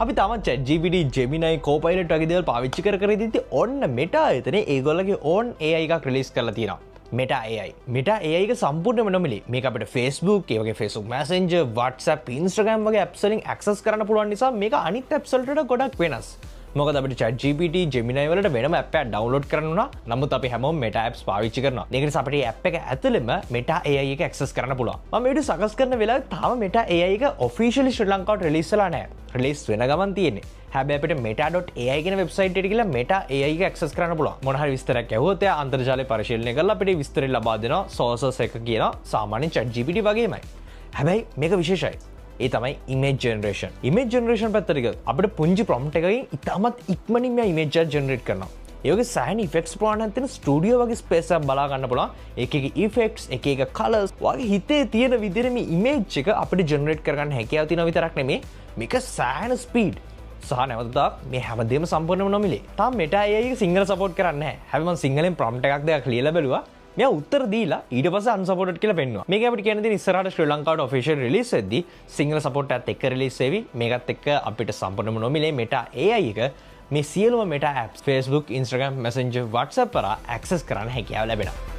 අපි තාමත් ChatGPT, Gemini, Copilot වගේ දේවල් පාවිච්චි කර කර ඉඳිද්දි ඔන්න Meta ආයතනයේ ඒගොල්ලගේ ඕන් AI එකක් රිලීස් කරලා තියෙනවා. Meta AI. Meta AI එක සම්පූර්ණයෙන්ම නොමිලේ. මේක අපිට Facebook, ඒ වගේ Facebook Messenger, WhatsApp, Instagram වගේ apps වලින් access කරන්න පුළුවන් නිසා මේක අනිත් apps වලට වඩා ගොඩක් වෙනස්. මොකද අපිට ChatGPT, Gemini වලට වෙනම app එකක් download කරන්න වුණා. නමුත් අපි හැමෝම Meta apps පාවිච්චි කරනවා. ඒක නිසා අපිට මේ app එක ඇතුළෙම Meta AI එක access කරන්න පුළුවන්. මම මේ වීඩියෝ සකස් කරන වෙලාවේ තාම Meta AI එක officially ශ්‍රී ලංකාවට release වෙලා නැහැ. Release වෙන ගමන් තියෙන්නේ. හැබැයි අපිට meta.ai කියන වෙබ්සයිට් එකට ගිහලා Meta AI එක access කරන්න පුළුවන්. මොන හරි විස්තරයක් ඇහුවොත් එයා අන්තර්ජාලය පරිශීලනය කරලා අපිට විස්තරය ලබා දෙනවා. Sources එක කියනවා සාමාන්‍ය ChatGPT වගේමයි. හැබැයි මේක විශේෂයි. ඒ තමයි image generation. Image generation පැත්තට ගියොත් අපිට පුංචි prompt එකකින් ඉතාමත් ඉක්මනින් මෙයා image එකක් generate කරනවා. ඒ වගේ සෑහෙන effects ප්‍රමාණයක් තියෙන ස්ටුඩියෝ වගේ ස්පේස් එකක් බලා ගන්න පුළුවන්. එක එක effects, එක එක colors වගේ හිතේ තියෙන විදිහට මේ image එක අපිට generate කරගන්න හැකියාව තියෙනවා විතරක් නෙමෙයි, මේක සෑහෙන speed. සහ නැවතත් මේ හැමදේම සම්පූර්ණයෙන්ම නොමිලේ. තාම Meta AI එක සිංහල සපෝට් කරන්නේ නැහැ. හැබැයි මම සිංහලෙන් prompt එකක් දෙකක් ලියලා බැලුවා. මෙයා උත්තර දීලා ඊට පස්සේ unsupported කියලා පෙන්නුවා. මේක අපිට කියන්න තියෙන ඉස්සරහට ශ්‍රී ලංකාවට official release වෙද්දී සිංහල support එකත් එක්ක release වෙවි. මේකත් එක්ක අපිට සම්පූර්ණයෙන්ම නොමිලේ Meta AI එක මේ සියලුම Meta apps Facebook, Instagram, Messenger, WhatsApp හරහා access කරන්න හැකියාව ලැබෙනවා.